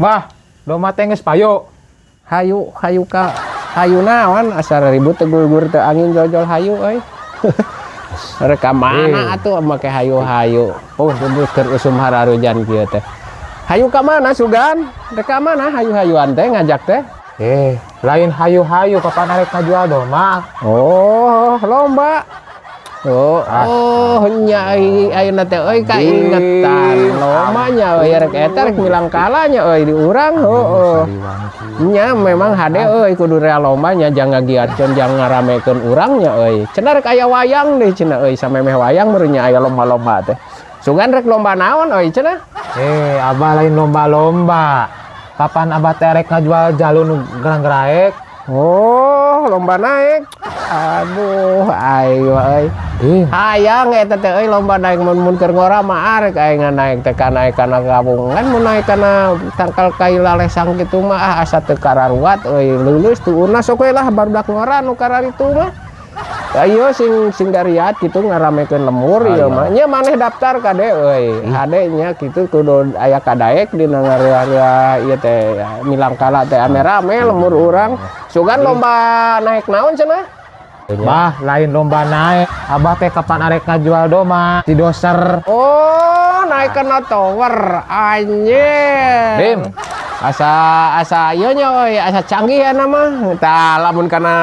Bah, domba teh geus payu. Hayu hayu ka hayu naon, asa ribut teu gugur teu angin jojol hayu euy. Rek ka mana atuh make hayu-hayu? Oh, keur usum hararujan kieu teh. Hayu ka mana sugan? Rek ka mana hayu-hayuan teh ngajak teh? Eh, lain hayu-hayu, kapan arek ngajual domba? Oh, lomba. Oh, Ah. oh, nya ayeuna teh euy kaingetan. Lombanya euy, rek eta rek milangkala nya euy di urang, heueuh. Nya memang hade euy, kudu rea lombanya jang ngagiatkeun, jang ngaramekeun urang nya euy. Cenah rek aya wayang deh cenah euy, samemeh wayang meureun nya aya lomba-lomba teh. Sugan rek lomba naon euy cenah? Eh, Abah, lain lomba-lomba. Kapan Abah teh rek ngajual jalu nu gerang-geraek? Oh, lomba naik. Aduh, ayo euy. Ih, Hayang eta teh euy lomba naik, mun mun keur ngora mah arek aing naik teh kana naik kana gabungan, mun naik kana tangkal kai lalesang kitu mah, ah, asa teu kararuat euy, leuleus tuurna. Sok we lah barudak ngora nu kararitu mah. Ayo sing sing dariat kitu ngaramekeun lembur ieu mah. Nya maneh daftar kade euy. Hade nya kitu, kudu aya kadaek dina ngareua ieu teh milangkala teh, ame-rame lembur urang. Sugan lomba naik naon cenah? Bah, lain lomba naik. Abah teh kapan arek ngajual domba? Si doser. Oh, naik kana tower. Anjir. Dim. Asa asa ieu nya euy, asa canggih ya nama. Tah, lamun kana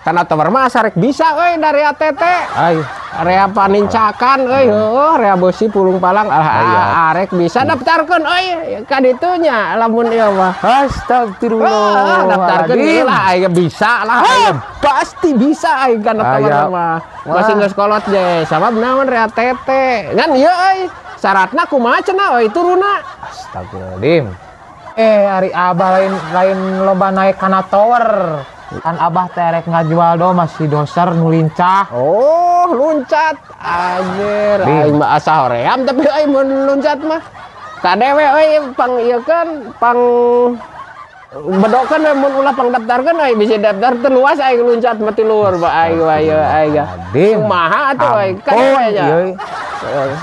kana tower mah asa rek bisa euy dari ATT. Ay, Area panincakan euy, heueuh, area beusi pulung palang, ah, arek bisa daftarkeun euy ka ditu nya lamun ieu mah. Astagfirullah. Ah, daftarkeun Dim. lah aing bisa lah aing pasti bisa aing kana tower Aya. mah. Masih geus kolot ge, sabab naon, rea TT. Ngan ieu euy, syaratna kumaha cenah euy turuna? Astagfirullahaladzim. Eh, ari Abah lain lain lomba naik kana tower. Kan Abah teh rek ngajual domba si doser nu lincah. Oh, luncat. Anjir, Dim. aing mah asa hoream tapi aing mun luncat mah. Kadewe euy, pang ieu kan, pang bedokeun we, mun ulah pang daftarkeun euy, bisa daftar teu luas aing luncat mah ti luhur ba aing wa ieu aing. Dim. Kumaha atuh euy, kadewe nya. Ieu.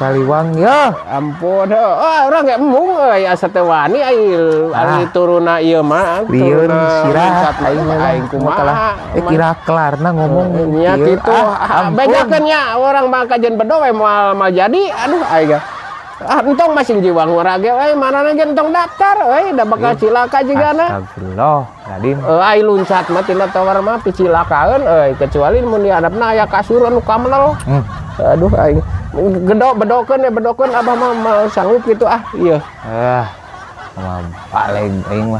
Saliwang ya. Ampun, oh, urang ge embung euy, asa teu wani aing ari turuna ieu mah, Lieur turuna sirah luncat mah aing mah aing kumaha. Eh, kira kelarna ngomong Nya kieu. gitu. Ah, ampun. Bejakeun nya urang mah kajian bedo we moal moal jadi. Aduh, aing. Ah, entong masing jiwa ngora ge euy, manana ge entong daftar euy, da bakal cilaka jigana. Astagfirullah, Radim. Eh, ai luncat mah tina tower mah picilakaeun euy, kecuali mun di handapna aya kasur anu kamel. Aduh, aing gedo bedokeun ya, bedokeun, abah mah mau sanggup gitu ah, iya. Ah, sama balik aing mah.